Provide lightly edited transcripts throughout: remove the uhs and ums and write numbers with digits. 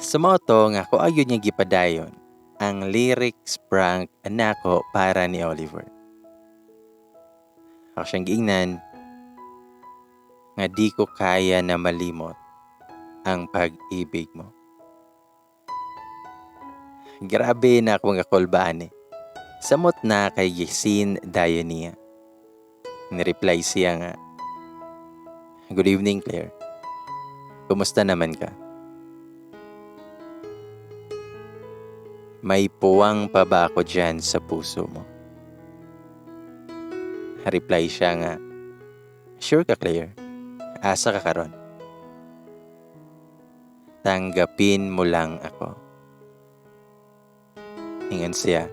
So mao to nga ako ayun nga gipadayon ang lyrics prank nako para ni Oliver. Ako siyang giingnan nga di ko kaya na malimot ang pag-ibig mo. Grabe na akong kakulbaan eh. Samot na kay gisin dayon niya. Ni-reply siya nga, "Good evening, Claire. Kumusta naman ka? May puwang pa ba ako dyan sa puso mo?" Reply siya nga, "Sure ka, Claire. Asa ka karon? Tanggapin mo lang ako." Ingon siya,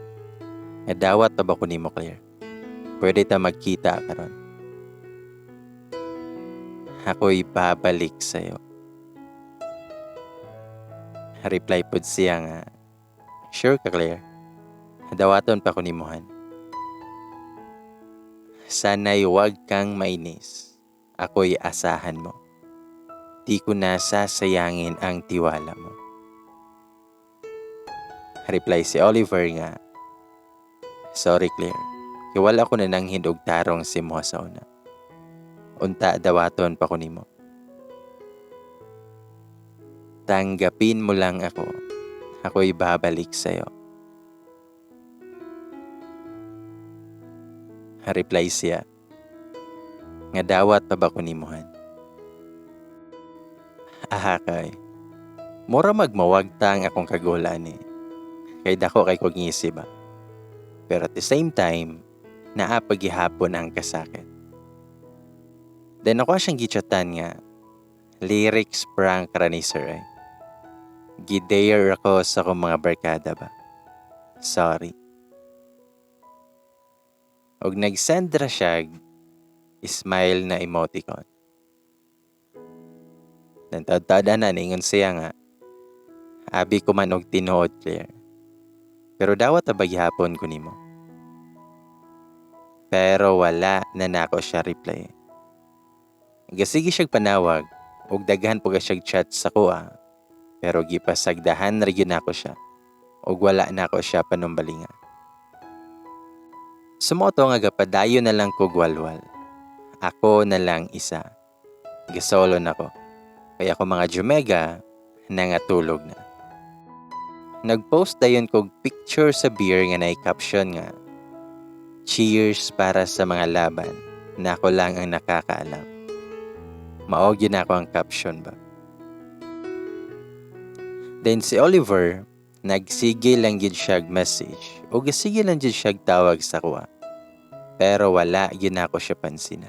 "Nadawat pa ba ko nimo, Claire? Pwede ta magkita karon. Ako'y babalik sa'yo." Reply pod siya nga, "Sure ka, Claire. Dawaton pa ko nimuhan. Sana'y wag kang mainis. Ako'y asahan mo. Di ko na sasayangin ang tiwala mo." Reply si Oliver nga, "Sorry, Claire. Kay wala ko na nanghin og tarong si mo sa una. Unta dawaton pa ko nimo. Tanggapin mo lang ako. Ako'y babalik sa'yo." Reply siya, nga dawat pa ba ko nimuhan? Aha kay, mura magmawagtang akong kagulan eh. Kay dako kay kog ngisi ba. Pero at the same time, naa pagihapon ang kasakit. Then ako siyang gichatan nga, lyrics prank ra ni sir ay. Gidare ako sa akong mga barkada ba. Sorry. Og nag-send ra siya smile na emoticon. Nantad-tada na ningon siya nga, abi ko man og tinuod, Claire. Pero dawat ta gihapon ko nimo. Pero wala na nako siya reply. Gasige siyag panawag og daghan po ka siyag chat sa kuha. Pero gipasagdahan ra gyud nako siya og wala nako siya panumbalinga. Sumoto nga gapadayon na lang kog walwal. Ako na lang isa. Gasolo nako. Kaya ako mga Jumega nangatulog na. Nagpost dayon kog picture sa beer nga naay caption nga, "Cheers para sa mga laban na ako lang ang nakakaalam." Mao gyud na ako ang caption ba. Then si Oliver, nagsige lang gyud siyag message o gisige lang gyud siyag tawag sa kuha. Pero wala gyud nako siya pansina.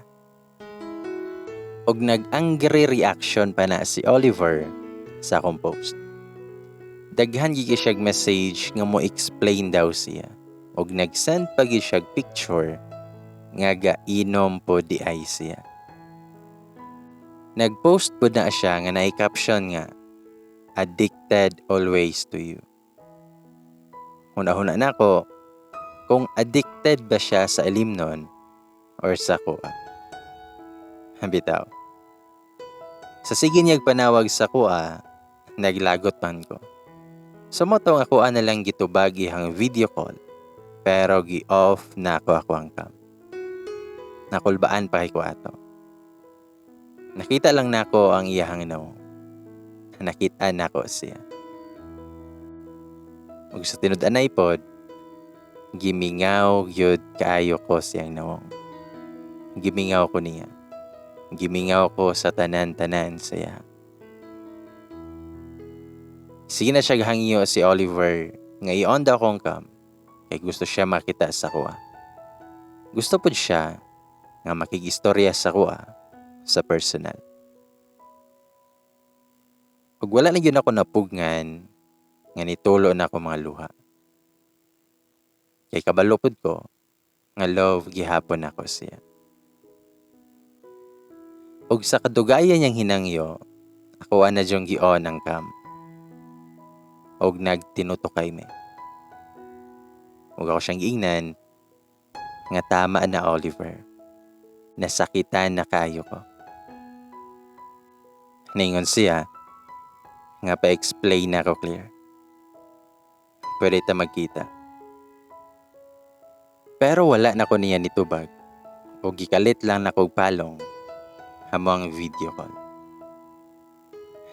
Og nag-angry reaction pa na si Oliver sa akong post. Daghan gyud siyag message nga mo explain daw siya. Og nag-send pa gyud siyag picture nga gainom po di ay siya. Nag-post po na siya nga naay caption nga, "Addicted always to you." Huna-huna nako kung addicted ba siya sa ilimnon or sa kuha. Bitaw. Sa sige niyag panawag sa kuha, naglagot man ko. Sumoto nga kuha na lang gitubag ihang video call, pero gi-off na ako ako ang cam. Nakulbaan pa kay ko ato. Nakita lang nako ang iyahang nawong. Nakita nako siya. Ug sa tinud-anay pod, gimingaw gyud kaayo ko siyang nawong. Gimingaw ko niya. Gimingaw ko sa tanan-tanan siya. Sige na siya gahangyo si Oliver nga i-on daw akong cam kay gusto siya makita sa kuha. Gusto pod siya nga makigistorya sa kuha sa personal. Ug wala na gyud ako napugngan nga nitulo na ako mga luha. Kay kabalo pod ko nga love gihapon ako siya. Ug sa kadugayan niyang hinangyo, ako na dyong gi-on ang cam. Og nagtinutukay me. Ug ako siyang giingnan nga tama na, Oliver. Nasakitan na kaayo ko. Ningon siya, Nga pa-explain na ko, Claire. Pwede ta magkita. Pero wala na ko niya nitubag. O gikalit lang na kog palong amo ang video call.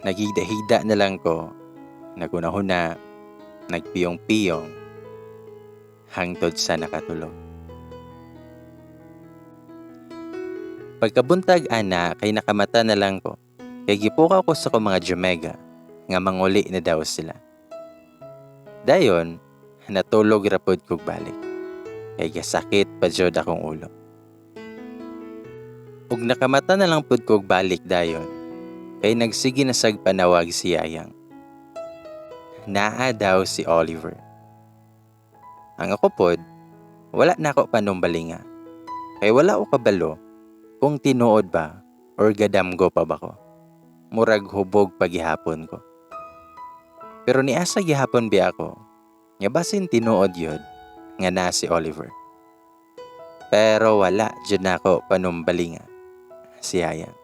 Naghigda-higda na lang ko, naghuna-huna, nagpiyong-piyong, hangtod sa nakatulog. Pagkabuntag ana kay nakamata na lang ko, kay gipukaw ko sa akong mga Jomega nga manguli na daw sila. Dayon, natulog ra pod kog balik. Kay gasakit pa jud akong ulo. Ug nakamata na lang pud kog balik dayon, kay nagsige na sag panawag si Yayang. Naa daw si Oliver. Ang ako pod, wala na ako panumbalinga. Kay wala ko kabalo kung tinuod ba or gadamgo pa ba ko. Murag hubog pagihapon ko. Pero niasa gihapon biya ako, nga basin tinuod yun, nga na si Oliver. Pero wala jud nako panumbalinga si Yayang.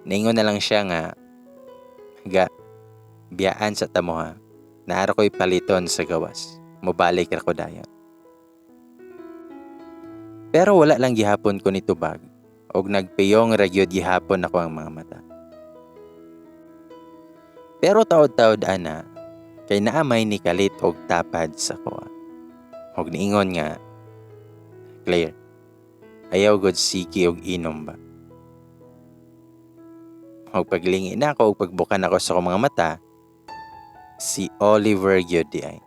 Ningon na lang siya nga, ga, biyaan sa tamo ha, naara ko'y paliton sa gawas, mobalik ra ko dayon. Pero wala lang gihapon ko nitubag, og nagpiyong ra gyud gihapon ako ang mga mata. Pero taod-taod ana, kay naamay ni kalit og tapad sa kuha. Og niingon nga, Claire, ayaw god siki og inom ba? Og paglingi na ako og pagbukan ako sa akong mga mata, si Oliver gyud di ay.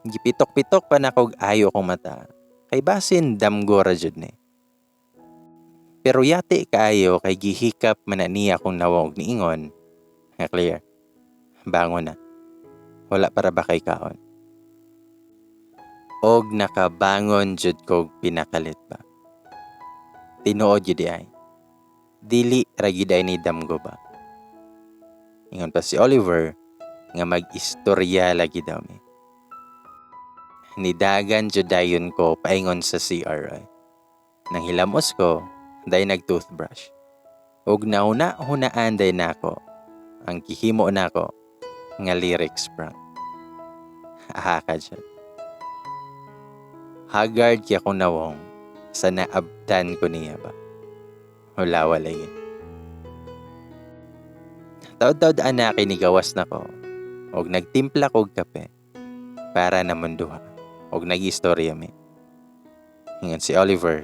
Gipitok-pitok pa nako og ayo akong mata, kay basin damgo ra jud ni. Pero yati kaayo kay gihikap man na niya akong nawong og niingon, nga Claire, bangon na. Wala para ba kay kaon? Og nakabangon jud kog pinakalit ba. Tinuod jud di ay. Dili ra gyud ay ni damgo ba. Ingon pa si Oliver nga mag-istorya lagi daw mi. Nidagan jud dayon ko paingon sa CR ay. Nang hilamos ko, day nag-toothbrush. Og nauna-hunaan day nako ang gihimo nako nga lyrics prank. Aha ka dyan. Haggard kaya akong nawong sa naabtan ko niya ba. Wala, wala yun. Taod-taod ana kay nigawas na ko og nagtimpla kog kape para namon duha og nag-istorya mi. Ingon si Oliver,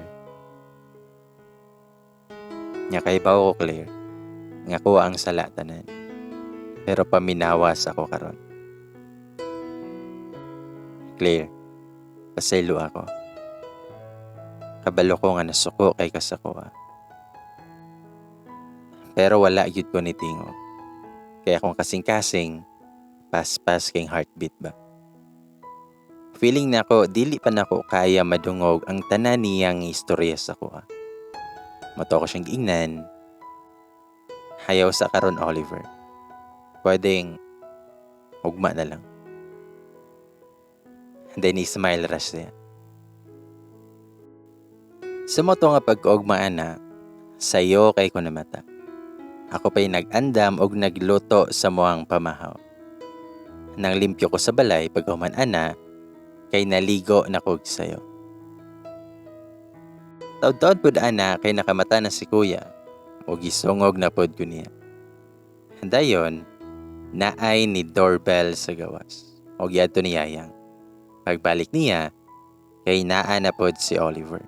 nga kay bawo ko, Claire, nga kuha ang sala tanan. Pero paminawas ako karon. Claire, pasaylo ako. Kabalo ko nga nasuko kay kasakuha. Pero wala gyud ko nitingog. Kaya kung kasing-kasing, paspas kay heartbeat ba. Feeling nako dili pa nako kaya madungog ang tanan niyang istorya sa kuha. Mato ko siyang giingnan. Hayaw sa karon, Oliver. Pwedeng ugma na lang. Then smile ra siya. Sa mo to nga pagkaugmaan na, sayo kay ko namata. Ako pa'y nag-andam og nagluto sa muang pamahaw. Nang limpyo ko sa balay pagkahuman ana, kay naligo na kog sayo. Taod-taod pod ana kay nakamata na si kuya, o gisungog na pod ko niya. Dayon, naay ni doorbell sa gawas, og yadto ni Yayang. Pagbalik niya, kay naa na pod si Oliver.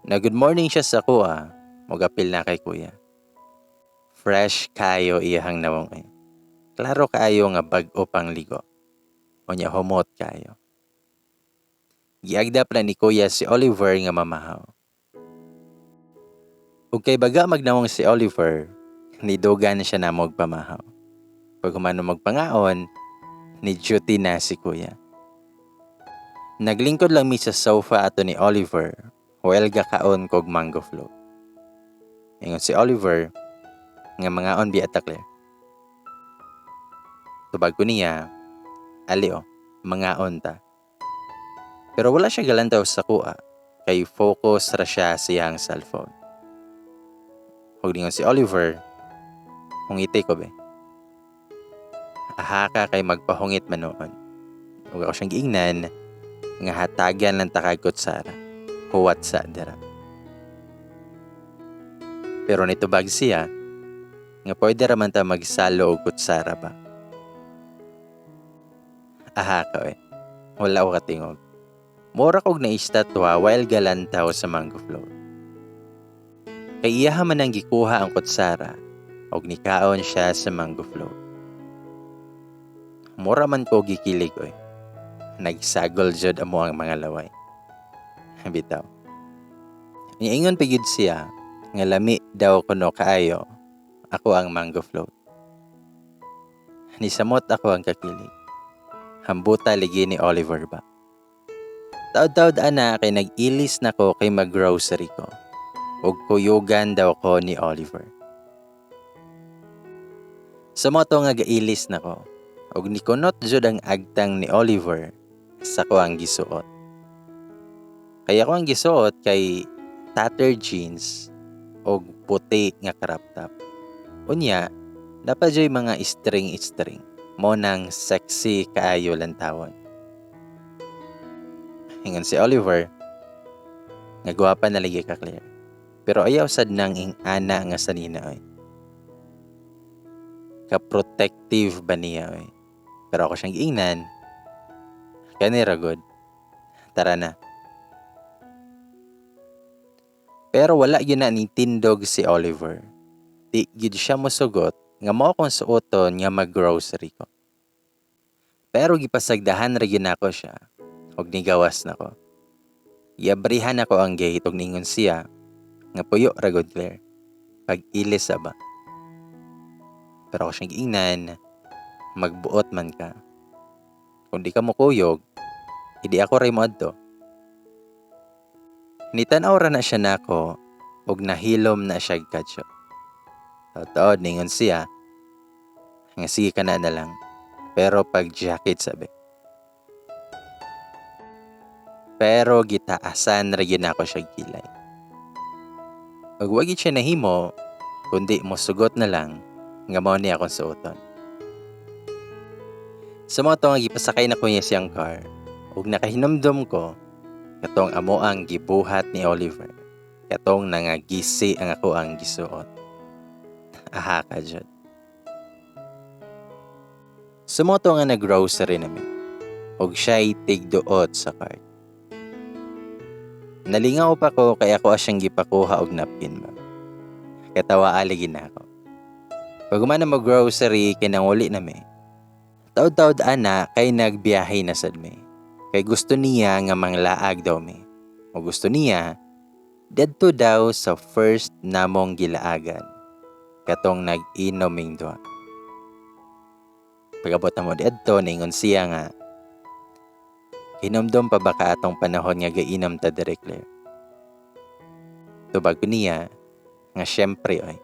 Na good morning siya sa kuha, mogapil na kay kuya. Fresh kayo iyahang nawong eh. Klaro kaayo nga bag-o pang ligo. Unya humot kayo. Giagda pa ni kuya si Oliver nga mamahaw. Ug kay baga magnawong si Oliver, nidugan siya na pamahaw. Pag humano magpangaon, ni duty na si kuya. Naglingkod lang mi sa sofa ato ni Oliver, while gakaon kog mango float. Ingon si Oliver, nga mangaon biya ta, Claire. Tubag ko niya, ali o, mangaon ta. Pero wala siya galantaw sa kuha, kay focus ra siya sa iyang cellphone. Ug ningon si Oliver, Hungiti ko be. Aha ka kay magpahungit man noon. Ug ako siyang giingnan nga hatagan lang ta kag kutsara. Huwat sa dira. Pero nitubag siya nga pwede ra man ta magsalo og kutsara ba. Aha ka eh. Wala ko katingog. Mura kog naistatwa while galantaw sa mango float. Kay iyaha man ang gikuha ang kutsara og nikaon siya sa mango float. Mura man ko gikilig oy. Nagsagol jud amo ang mga laway. Bitaw. Niingon pa gyud siya nga lami daw kuno kaayo ako ang mango float. Nisamot ako ang kakilig. Hambuta ligi ni Oliver ba. Taod-taod ana kay nag-ilis na ko kay mag-grocery ko. Ug kuyugan daw ko ni Oliver. Sa moto nga gailis na ko, ug nikunot jud ang agtang ni Oliver sa ko ang gisuot. Kaya ko ang gisuot kay tattered jeans og puti nga crop top. Unya, dapat joy mga string-string. Mo nang sexy kaayo lantawon. Ingon si Oliver, nga gwapa na lagi ka, Claire. Pero ayaw sad nang ing ana nga sanina oy. Ka-protective ba niya oy. Pero ako siyang giingnan, kani ra gud. Tara na. Pero wala gyud na nitindog si Oliver. Di gyud siya mosugot nga mao akong suoton nga mag-grocery ko. Pero gipasagdahan ra gyud nako siya og nigawas nako. Giabrihan ako ang gate og ningon siya nga puyo ra gud, Claire. Pag-ilis sa ba. Pero ako siyang giingnan, magbuot man ka. Kung di ka mokuyog, hindi ako ray moadto. Nitan-aw ra na siya nako og nahilom na siya kadyo. Taod-taod ningon siya nga sige ka na na lang, pero pag jacket sabi. Pero gitaasan ra gyud nako siya kilay. Ug wa gyud siya nahimo kundi mosugot na lang nga mao ni akong suoton. Sa mga to nga gipasakay na ko niya siyang car ug nakahinumdom ko katong amo ang gibuhat ni Oliver, katong nangagisi ang ako ang gisuot. Aha ka jud. Sa mga to nga nag-grocery nami ug siya'y tigduot sa cart. Nalingaw pa ko kay ako siyang gipakuha og napkin ba. Katawa lagi na ako. Pag umana mo grocery, kinanguli na mi. Taod-taod ana kay nagbiyahe na sad mi. Kay gusto niya nga manglaag daw mi. O gusto niya, dadto daw sa first namong gilaagan. Katong nag-inom ming duha. Pag-abot na mo diadto, ningon siya nga, hinumdum pa ba ka atong panahon nga gainom ta diri, Claire? Tubag ko niya nga syempre oy.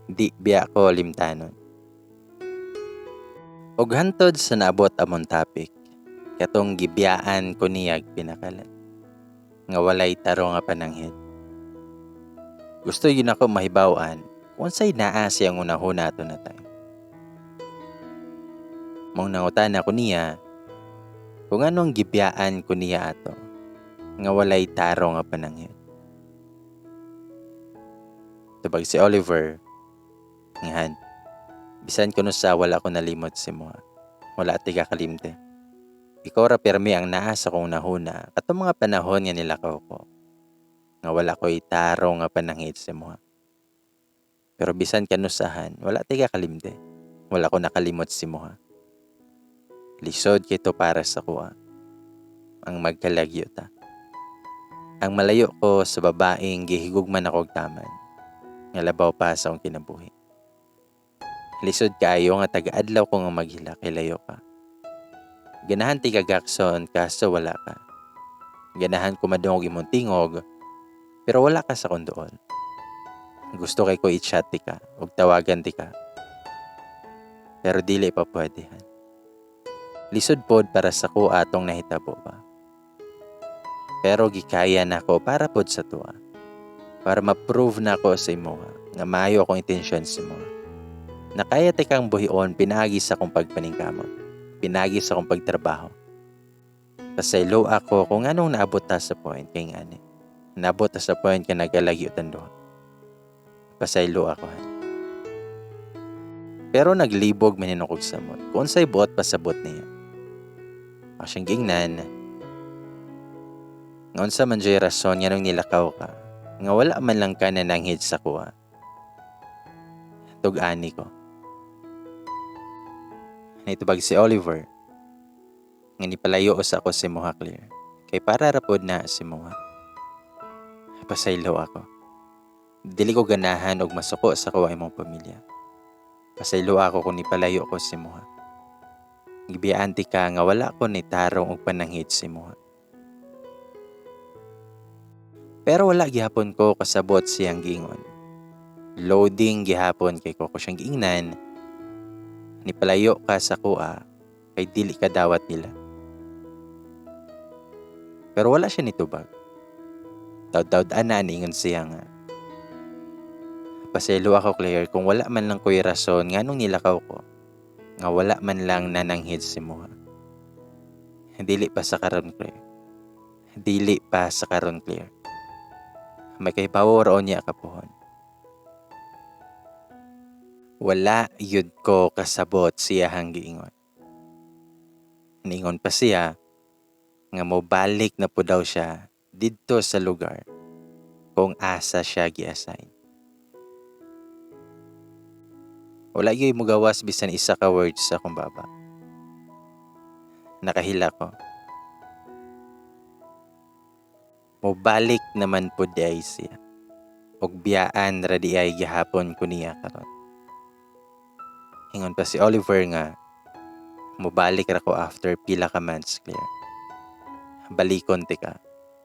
Di biya ko limtanon. Og hantod sa naabot among topic, katong gibiyaan ko niyag pinakalat, nga walay tarong nga pananghid. Gusto yun ako mahibaw-an kung unsay naa siyang unahuna ato na time. Mong nangutana ko niya kung anong gibiyaan ko niya ato nga walay tarong nga pananghid. Tubag si Oliver, ngahan, bisan kuno sa wala ko nalimot si Moa. Wala ti kakalimte. Ikaw ra pirmi ang naa sa kong nahuna katong mga panahon nga nilakaw ko. Nga wala ko'y tarong nga pananghid si Moa. Pero bisan kanusahan, wala ti kakalimte. Wala ko nakalimot si Moa. Lisod kito para sa kuha. Ang magkalagyo ta. Ang malayo ko sa babaeng gihigugman ako og taman. Nga labaw pa sa akong kinabuhi. Lisod kaayo nga taga-adlaw ko nga maghila kay layo ka. Ganahan ti kagakson kaso wala ka. Ganahan ko madungog imong tingog pero wala ka sa kondoon. Gusto kay ko i-chat ti ka ug tawagan ti ka. Pero dili pa pwede han. Lisod pod para sa ko atong nahitabo ba. Pero gikaya nako para pod sa tuwa. Para ma-prove nako sa imuha nga maayo akong intensyon sa imuha. Nakaya kang buhion pinaagi sa akong pagpaningkamot, pinaagi sa akong pagtrabaho. Pasaylo ako kung anong naabot ta sa point kay ngani. Naabot ta sa point ka nagalagyo tando. Pasaylo ako, han. Pero naglibog man og samot kung unsay buot pasabot niya. Ako siyang gingnan nga unsa man jud rason nganong nilakaw ka nga wala man lang ka nananghid sa kuha. Tug-ani ko. Nitubag si Oliver nga nipalayo sa ako si Moha, Claire. Kay para ra pod na si Moha. Pasaylo ako. Dili ko ganahan og masuko sa kuha imong pamilya. Pasaylo ako kung nipalayo ko si Moha. Gibiyaan ti ka nga wala ko ni tarong og pananghid si Moha. Pero wala gihapon ko kasabot siyang giingon. Loading gihapon kay ko siyang giingnan. Nipalayo ka sa kuha kay dili ka dawat nila. Pero wala siya nitubag. Taud-taud ana niingon siya nga, pasaylo ako, Claire, kung wala man lang ko'y rason nganong nilakaw ko, nga wala man lang nananghid si Moha. Dili pa sa karon, Claire. Dili pa sa karon, Claire. May kay power niya kapuhon. Wala yun ko kasabot siya giingon. Niingon pa siya nga mobalik na po daw siya didto sa lugar kung asa siya gi-assign. Wala gyud mogawas bisan isa ka words sa akong baba. Nakahila ko. Mobalik naman po di ay siya. Og biyaan ra di ay gihapon ko niya karon. Ingon pa si Oliver nga mobalik ra ko after pila ka months, Claire. Balikon ti ka.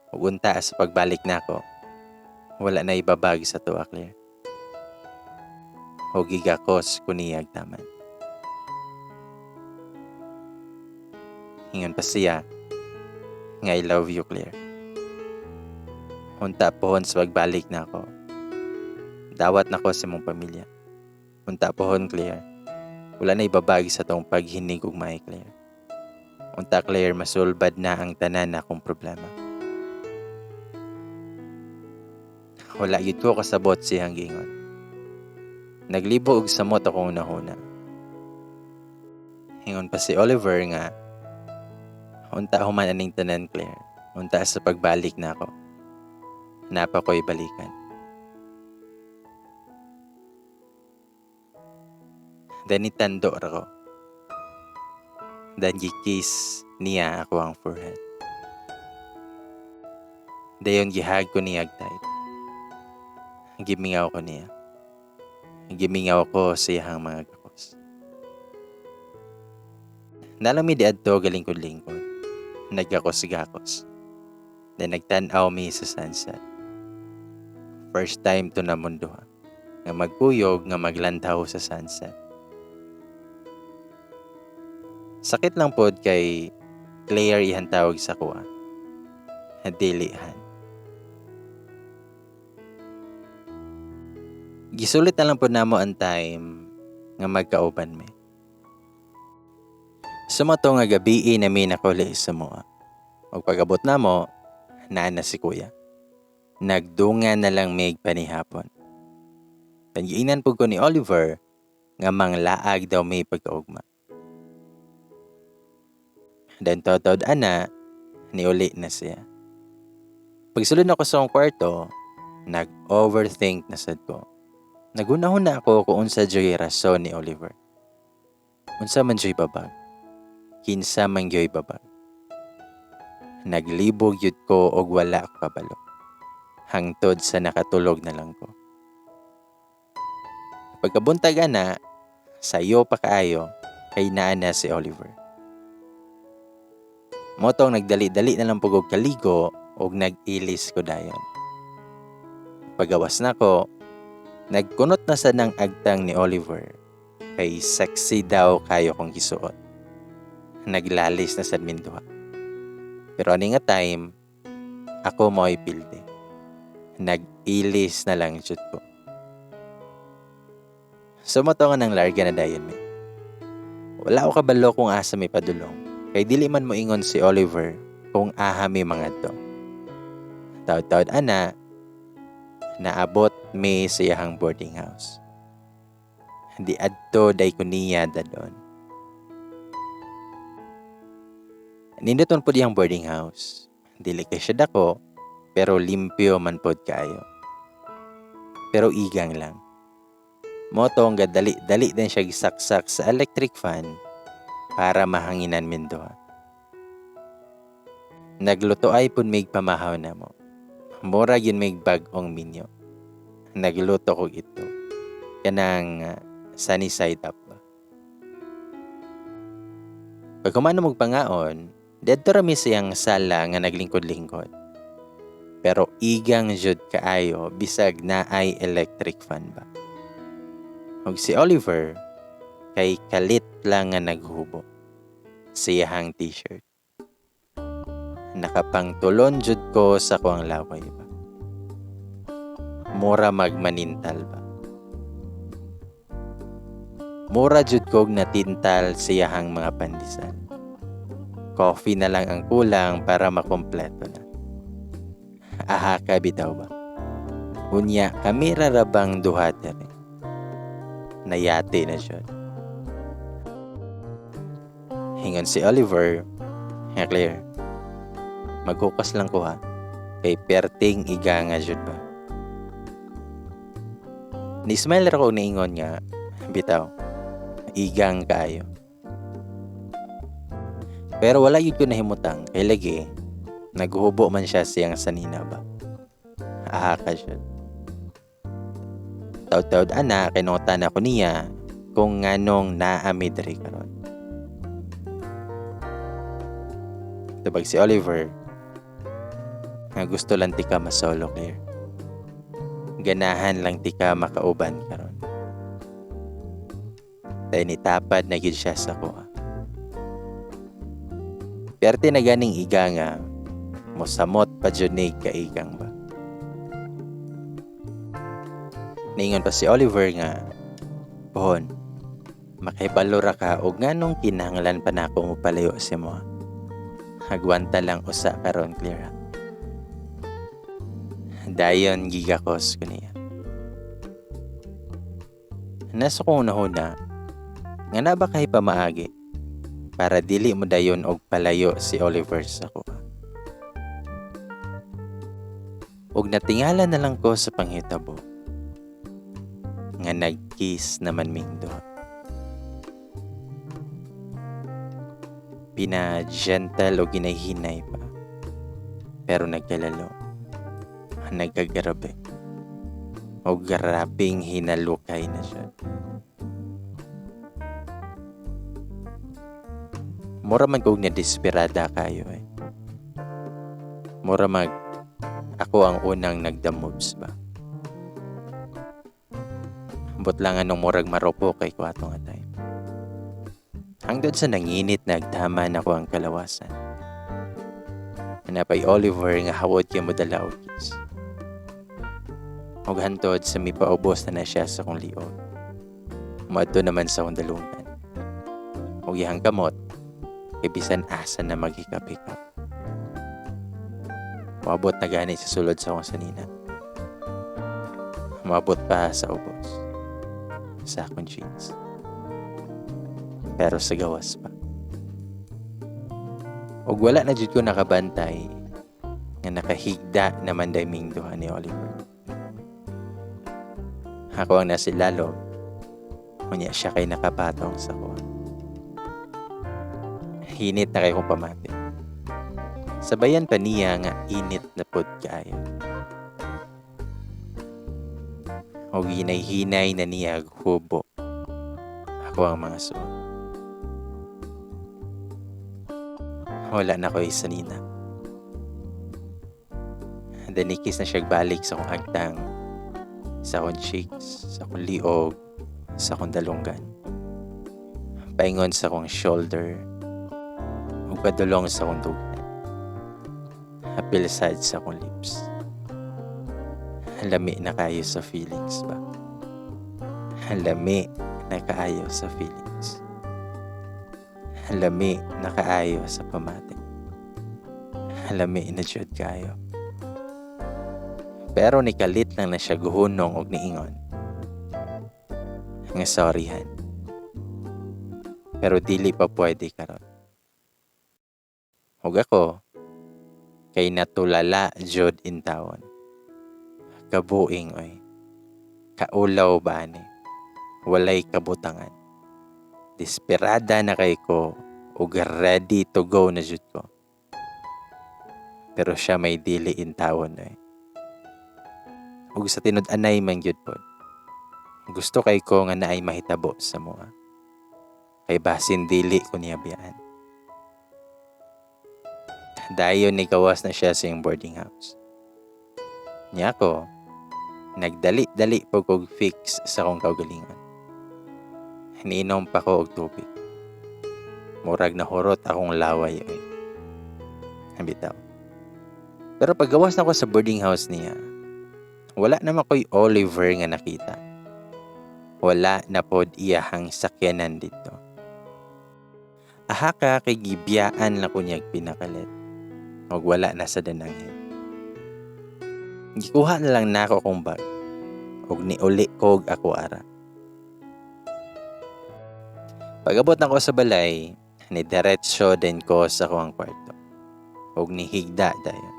Ug unta sa pagbalik nako, wala na ibabag sa tuwa, Claire. O gigakos ko niyag taman. Ingon pa siya nga I love you, Claire. Unta pohon sa pagbalik nako, dawat nako sa imong pamilya. Unta pohon, Claire, wala na ibabag sa tong paghinig og maay, Claire. Unta, Claire, masulbad na ang tanan akong problema. Wala gyud ko kasabot siyang giingon. Naglibo og samot akong nahuna. Ingon pa si Oliver nga unta human aning tanan, Claire. Unta sa pagbalik na ako, napa ko'y balikan. Then itando ra ko. Then gikiss niya ako ang forehead. Dayon gihag ko niya tight. Gimingaw ko niya. Gimingaw ko sa iyang mga gakos. Nalami di adto galingkod-lingkod. Nagkakos-gakos. Then nagtan-aw mi sa sunset. First time to na mundo ha, nga magkuyog nga maglantaw sa sunset. Sakit lang pod kay Claire ihang tawag sa kuha. Dili han. Gisulit na lang pod namo ang time nga magkauban mi. Sumato nga gabi na mi nakuli sa moa. Og pag-abot namo, naa na si kuya. Nagdungan na lang mig panihapon. Pangiinan po ko ni Oliver nga manglaag daw may pagkaugma. Then totod ana, niuli na siya. Pagsulod ako sa akong kwarto, nag-overthink na sad ko. Nagunahon na ako kung unsa jud rason ni Oliver. Unsa man jud babag? Kinsa man jud babag? Naglibog yun ko og wala ko kabalo. Hangtod sa nakatulog na lang ko. Pagkabuntag ana, sayo pa kaayo, kay naa na si Oliver. Motong nagdali-dali na lang pugog kaligo og nag-ilis ko dayon. Pagawas na ko, nagkunot na sa nang agtang ni Oliver kay sexy daw kayo kong gisuot. Naglalis na sad minduha. Pero ani nga time, ako mo'y pilde. Nag-ilis na lang jud ko. So mao to nga nang larga na dayon mi. Wala ko kabalo kung asa mi padulong. Kay dili man moingon si Oliver kung aha mi mangadto. Taud-taud ana, naabot mi sa iyahang boarding house. Di adto day ko niya dadon. Nindot man pud iyang boarding house. Dili kay siya dako, pero limpyo man pod kaayo. Pero igang lang. Mao to nga dali-dali din siya gisaksak sa electric fan para mahanginan min duha. Nagluto ay pud mig pamahaw na mo. Mura gyud mig bag-ong minyo. Nagluto kog itlog. Kanang sunny side up ba. Pag humano magpangaon, didto ra mi sa iyang sala nga naglingkod-lingkod. Pero igang jud kaayo bisag naay electric fan ba. Ug si Oliver kay kalit lang nga naghubo sa iyahang t-shirt. Nakapangtulon jud ko sa kuang laway ba. Mura magmanintal ba. Mura jud kog natintal sa iyahang mga pandesal. Coffee na lang ang kulang para makumpleto na. Aha ka bitaw ba? Unya kami ra ra bang duha diri? Nayati na siya. Hingon si Oliver, nga Claire, maghukas lang ko ha, kay perting iga nga jud ba. Ni-smile ra ko niingon nga, bitaw, igang kaayo. Pero wala yun ko nahimutang, kay lagi, naghubo man siya siyang sanina ba. Aha ka siya. Taud-taud ana, kinutan ako niya kung nganong naami diri karon. Tubag si Oliver, nga gusto lang tika masolo, Claire. Ganahan lang tika makauban karon. Dahil nitapad na gyud siya sa kuha. Perte na ganing iga nga, mosamot pa jud ni kaigang ba. Niingon pa si Oliver nga, pohon, makahibalo ra ka og nganong kinahanglan pa nako mopalayo sa imo. Agwanta lang usa karon, Claire. Dayon gigakos ko niya. Nasa kong unahuna, nga na ba kay pamaagi para dili mo dayon og palayo si Oliver sa kuha. Og natingala na lang ko sa panghitabo nga nag-kiss naman ming duha. Pina-gentle o ginay-hinay pa. Pero nagkalalo. Nagkagarabe. O grabing hinalukay na siya. Mura man kog na-desperada kayo eh. Mura mag ako ang unang nagda moves ba. Ambot lang anong murag maropo kay kwato nga time. Hangtod sa nanginit nagtama na ko ang kalawasan. Napay Oliver nga hawod kay modala og kiss. Og hantod sa mipaubos na na siya sa kong liog. Moadto naman sa akong dalunggan. Og iyang kamot, kay bisan asa na maghikap-hikap. Moabot na gani sa sulod sa akong sanina. Moabot pa sa ubos. Sa akong jeans. Pero sa gawas pa. Og wala na jud ko nakabantay nga nakahigda naman day ming duha ni Oliver. Ako ang nasilalom, unya siya kay nakapatong sa kuha. Hinit na kay kong pamati. Sabayan pa niya nga init na pod kaayo. Og hinay-hinay na niya hubo ako ang mga suot. Wala na ko isanina. Danikis na siya balik sa akong agtang, sa akong cheeks, sa akong liog, sa akong dalunggan. Paingon sa akong shoulder, ug padulong sa akong dughan. Apil sad sa akong lips. Lami na kayo sa feelings ba? Lami na kaayo sa feelings. Lami na kaayo sa pamati. Lami na jud kaayo. Pero nikalit lang na siya guhunong og niingon nga sorryhan, pero dili pa pwede karon. Ug ako, kay natulala jud intawon. Kabuing oy. Kaulaw ba ni? Walay kabutangan. Desperada na kay ko ug ready to go na jud ko. Pero siya may dili intawon oy. Ug sa tinud-anay man gyud pod, gusto kay ko nga naay mahitabo sa moa. Kay basin dili ko niya biyaan. Dayon ni gawas na siya sa iyang boarding house. Niya ako, nagdali-dali po kog fix sa akong kaugalingon. Niinom pa ko og tubig. Murag nahurot akong laway oy. Bitaw. Pero paggawas na ko sa boarding house niya, wala naman ko'y Oliver nga nakita. Wala na pod iyahang sakyanan dito. Aha ka kay gibiyaan lang ko niyag pinakalit. Og wala na sa danangin. Gikuha na lang nako akong bag. Og niuli kog ako ara. Pag-abot nako sa balay, ni diretso din ko sa akong kwarto. Og nihigda dayon.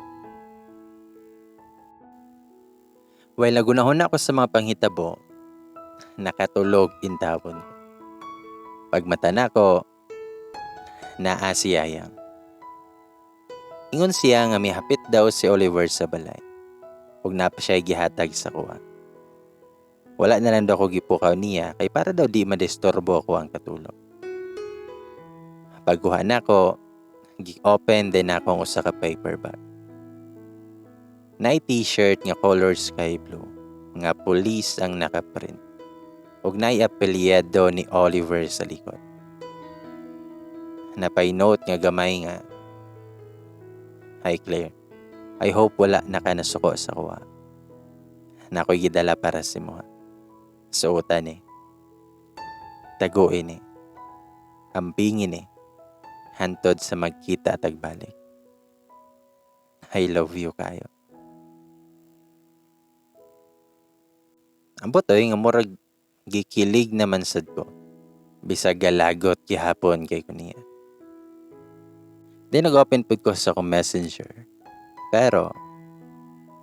While nagunahon ako sa mga panghitabo, nakatulog intawon ko. Pagmata nako, naa si Yayang. Ingon siya nga mihapit daw si Oliver sa balay. Ug naa pa siya gihatag sa kuha. Wala na lang daw ko gipukaw niya kay para daw di madisturbo ako ang katulog. Pagkuha nako, gi-open din ako ang usa ka paper bag. Naay t-shirt nga color sky blue, nga police ang nakaprint. Ug naay apelyido ni Oliver sa likod. Napay note nga gamay nga, "Hi Claire, I hope wala na ka nasuko sa kuha. Nako'y gidala para sa imuha. Suotan eh. Taguin eh. Ampingin eh. Hantod sa magkita at agbalik. I love you kayo." Ambot oy nga murag gikilig naman sad ko. Bisag galagot gihapon kay ko niya. Then nag-open pud ko sa akong messenger. Pero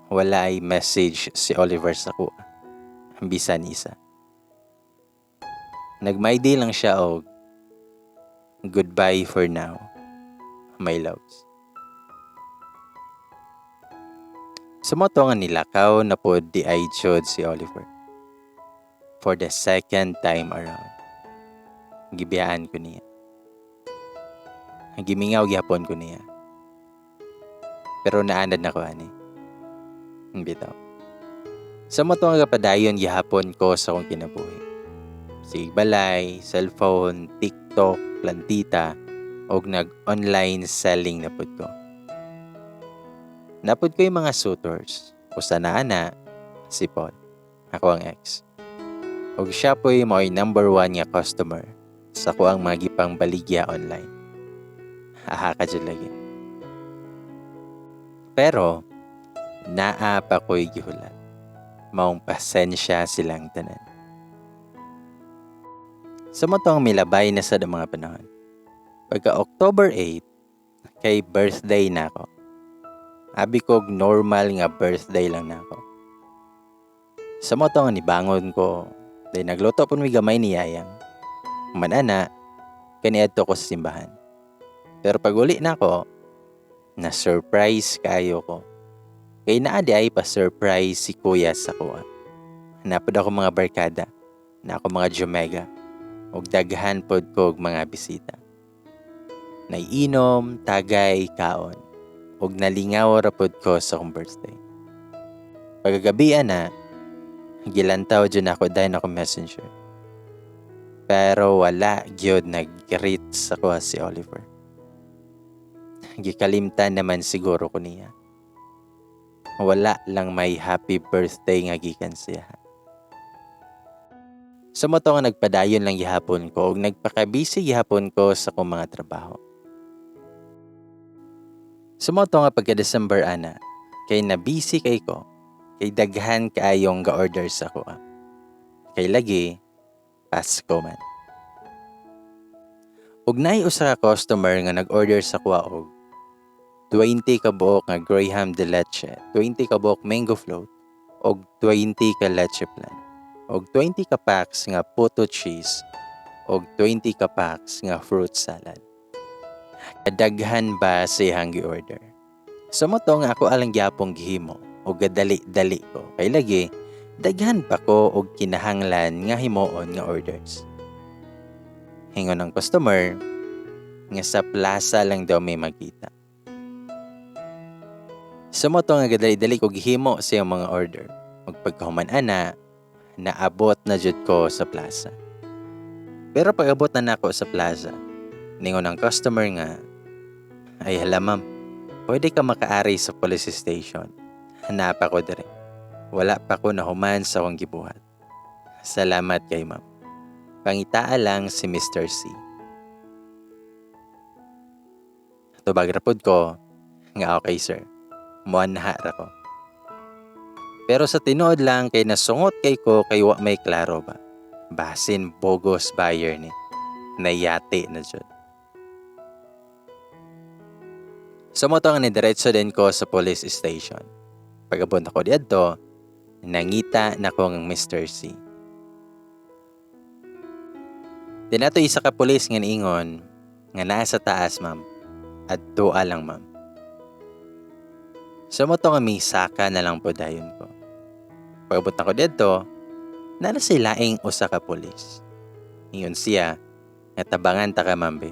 wala ay message si Oliver sa kuha. Bisan isa. Nag-my day lang siya og "Goodbye for now, my loves." Sumoto nga nilakaw na po di ay jud si Oliver. For the second time around, gibiyaan ko niya. Gimingaw gihapon ko niya. Pero naanad na ko ani. Bitaw. Sa moto nga kapadayon gihapon ko sa akong kinabuhi. Sig balay, cellphone, TikTok, plantita, og nag-online selling na pud ko. Napud ko yung mga suitors. Usa na ana, si Paul. Ako ang ex. Og siya po'y mao'y number 1 nga customer sa ko ang mga gipang baligya online. Aha ka dyan lagi. Pero, naa pa ko'y gihulat. Maong pasensya silang tanan. Sa motong milabay na sa mga panahon. Pagka October 8, kay birthday na ako. Abi kog normal nga birthday lang na ako. Sa motong nibangon ko, dahil nagluto po mi gamay ni Yayang. Manana, kaniadto ko sa simbahan. Pero pag uli na ako, na-surprise kayo ko. Kay naa di ay pa-surprise si kuya sa kuha. Napod ako mga barkada, na ako mga jomega, ug daghan pod ko og mga bisita. Naiinom, tagay, kaon, ug nalingaw ra pod ko sa akong birthday. Pagkagabi na, gilantaw jud ako dahil ako messenger. Pero wala gyud nag-greet sa kuha si Oliver. Gikalimtan naman siguro ko niya. Wala lang may happy birthday nga gikan siya. So mao to nga nagpadayon lang gihapon ko ug nagpaka-busy gihapon ko sa akong mga trabaho. So mao to nga pagka December ana, kay na busy kay ko, kay daghan kaayong ga-order sa akoa. Kay lagi Pasko man. Ug naay usa ka customer nga nag-order sa akoa og 20 ka buok nga Graham de leche, 20 ka buok mango float, og 20 ka leche flan, og 20 ka packs nga puto cheese, og 20 ka packs nga fruit salad. Kadaghan ba sa iyang gi-order? So mao to nga ako alang gyapong gihimo og gadali-dali ko. Kay lagi daghan pa ko og kinahanglan nga himuon nga orders. Hingon ang customer nga sa plaza lang daw may magkita. So mao to nga gadali-dali ko gihimo sa iyang mga order. Ug pagkahuman ana, naabot na jud ko sa plaza. Pero pag-abot na nako sa plaza, ningon ang customer nga, "Ay hala ma'am, pwede ka makaari sa police station. Hanapa ko dire. Wala pa ko nahuman sa akong gibuhat. Salamat kay ma'am. Pangitaa lang si Mr. C." Tubag ra pod ko nga, "Okay sir, muanha ra ko." Pero sa tinuod lang kay nasungot kay ko kay wa may klaro ba. Basin bogus buyer ni. Nayati na jud. So mo to nga nidiretso din ko sa police station. Pag-abot ako diadto, nangita na ko ang Mr. C. Dinato isa ka pulis nga niingon nga naa sa taas ma'am. Adtoa lang ma'am. So mo to nga misaka na lang po dayon ko. Pag-abot nako didto, naa na sila laing usa ka pulis. Ingon siya nga tabangan ta ka ma'am be.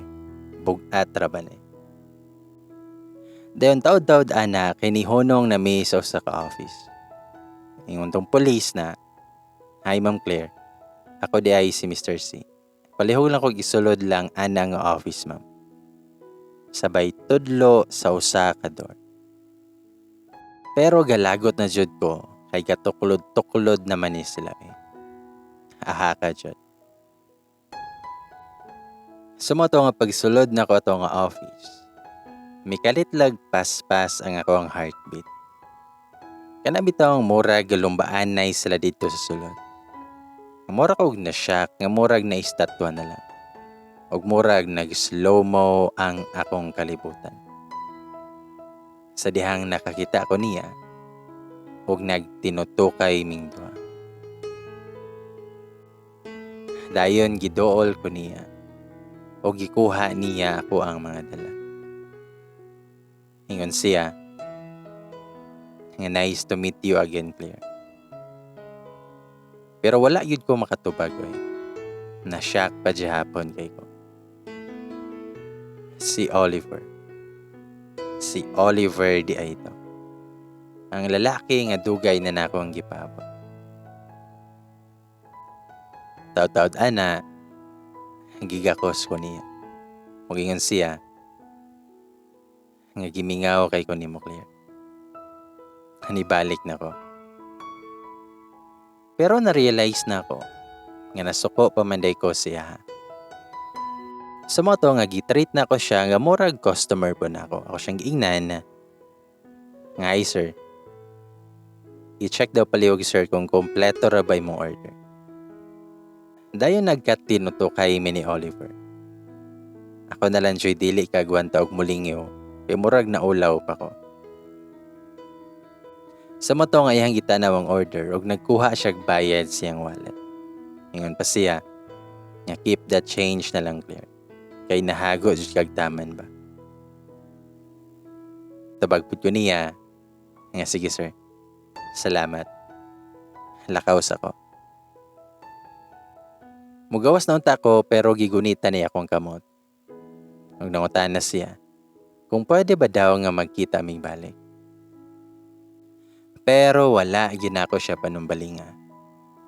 Bug-at ra ba ni. Dayon taod-taod ana kay nihunong na mi sa usa ka office. Ingon tong pulis na, "Hi Ma'am Claire, ako di ay si Mr. C. Palihog lang kog isulod lang ana nga office ma'am." Sabay tudlo sa usa ka door. Pero galagot na jud ko kay gatuklod-tuklod naman ni sila. Aha ka jud. So mao to nga pagsulod nako ato nga office, mikalit lag paspas ang ako ang heartbeat. Kana bitaw ang murag galumbaanay sila dito sa sulod. Mura kog na shock nga murag na estatwa na lang. Og murag nag slow-mo ang akong kalibutan. Sa dihang nakakita ko niya, og nagtinutukay ming duha. Dayon giduol ko niya, og gikuha niya ako ang mga dala. Ingon siya nga, "Nice to meet you again, Claire." Pero wala gyud ko makatubag oy. Na-shock pa gihapon kay ko. Si Oliver. Si Oliver di ay to. Ang lalaki nga dugay na nako ang gipabot. Taod-taod ana, gigakos ko niya. Mugingon siya nga gimingaw kay ko nimo, Claire. Nibalik na ko. Pero na-realize na ako nga nasuko pa man day ko siya. Sa mao to nga gitreat na ko siya nga murag customer po na ako. Ako siyang giingnan nga, "Ay sir, i-check daw palihog sir kung kompleto ra ba imong order." Dayon nagkatinutukay mi ni Oliver. Ako na lang joy dili kagwanta og mulingyo kay murag naulaw pa ko. Sa mao to nga iyang gitanaw ang order og nagkuha siya og bayad siyang wallet. Ingon pa siya nga, "Keep that change na lang, Claire. Kay nahago jud kag taman ba." Tubag pud ko niya nga, "Sige sir. Salamat. Lakaw sa ko." Mugawas na unta ko pero gigunita niya akong kamot. Ug nangutana siya kung pwede ba daw nga magkita ming balik. Pero wala ginako siya panumbalinga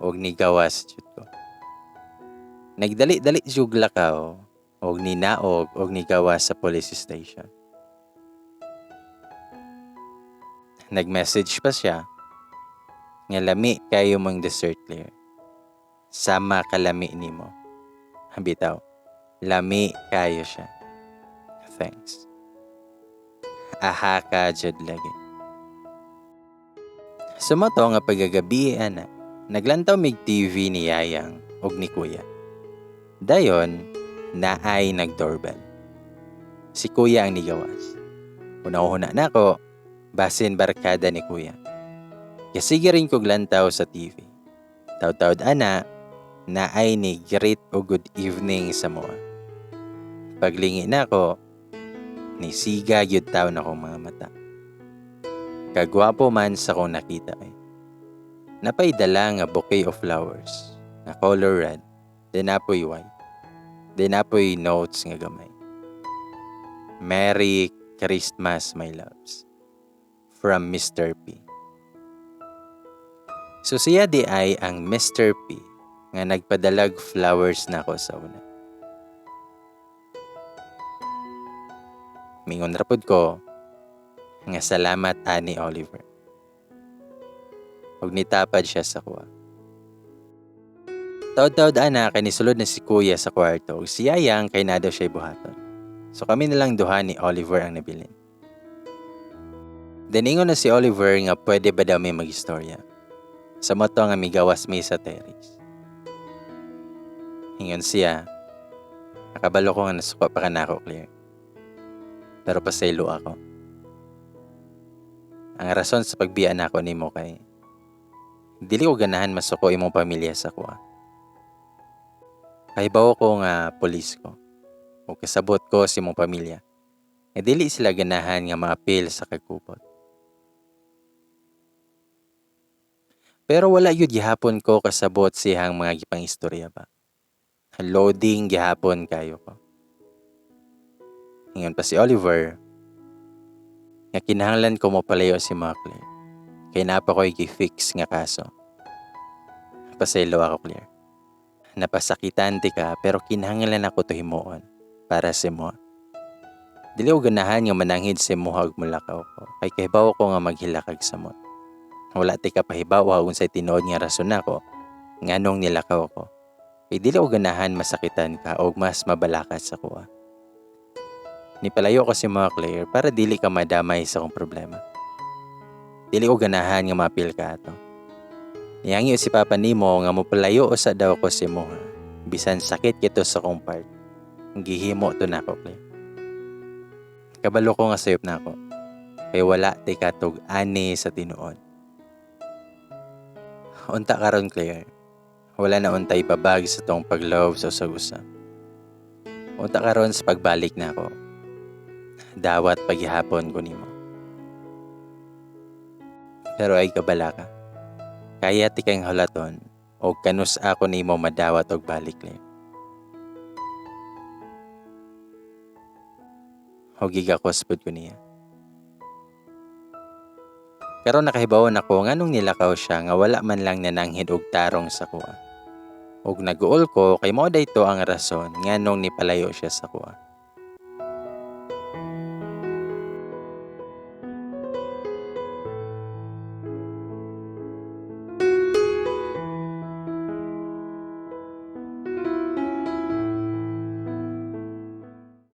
og nigawas jud ko. Nagdali-dali jud lakaw og ninaog og nigawas sa police station. Nag-message pa siya nga lami kayo mong dessert, Claire. Sama kalami nimo. Bitaw, lami kayo siya. Thanks. Aha ka jud lagi. Sumato nga pagkagabi ana, naglantaw mig TV ni Yayang og ni Kuya. Dayon, naay nag-doorbell. Si Kuya ang nigawas. Una-una na ako, basin barkada ni Kuya. Kasige rin kog lantaw sa TV. Taud-taud ana, naay ni greet o good evening sa moa. Paglingi na ako, ni siga gyud taw na akong mga mata. Kagwapo man sa akong nakita eh. Napay dala nga bouquet of flowers, nga color red, then apoy white, then apoy notes nga gamay. "Merry Christmas, my loves. From Mr. P." So siya di ay ang Mr. P nga nagpadalag flowers nako sa una. Mingon ra pud ko nga salamat ani Oliver. Ug nitapad siya sa kuha. Taod-taod ana kay nisulod na si Kuya sa kwarto ug si Yayang kay naa daw siya buhaton. So kami na lang duha ni Oliver ang nabilin. Then ingon na si Oliver nga pwede ba daw may magistorya. Sa moto nga migawas mi sa terrace. Ingon siya, nakabalo ko nga nasuko pa ka nako, Claire. Pero pasaylo ako. Ang rason sa pagbiya nako nimo kay dili ko ganahan masuko imong pamilya sa kuha. Kahibaw ko nga pulis ko. O kasabot ko sa imong pamilya. Nga dili sila ganahan nga maapil sa kagkupot. Pero wala yun gihapon ko kasabot siyang mga gipang istorya ba. Loading gihapon kayo ko. Ingon pa si Oliver, nga kinahanglan ko mopalayo si mga Claire. Kay naa pa ko'y gi-fix nga kaso. Pasaylo ako, Claire. Napasakitan ti ka pero kinahanglan ako to himuon para sa imo. Dili ko ganahan nga mananghid sa imo ug mulakaw ko. Kay kahibaw ko nga maghilakag samot. Wala ti ka pahibaw unsay tinuod nga rason nako nganong nilakaw ko. Kay dili ko ganahan masakitan ka og mas mabalakat sa kuha. Nipalayo ko si mga Claire para dili ka madamay sa akong problema. Dili ko ganahan nga maapil ka ato. Niyangyo si Papa nimo nga mopalayo usa daw ko si Moha. Bisan sakit kito sa akong part. Gihimo to nako, Claire. Kabalo ko nga sayop nako. Kay wala ti katug ani sa tinuod. Unta karon, Claire. Wala na untay babag sa tong pag-love sa usag-usa. Unta karon sa pagbalik nako. Dawat paghihapon ko nimo. Pero ay kabala ka. Kaya ti kang hulaton o kanus ako nimo madawat og balik, Claire. O gigakos pud ko niya. Karon nakahibaw nako nganong nilakaw siya nga wala man lang nananghid og tarong sa kuha. Og naguol ko kay mao dayto ang rason nganong nipalayo siya sa kuha.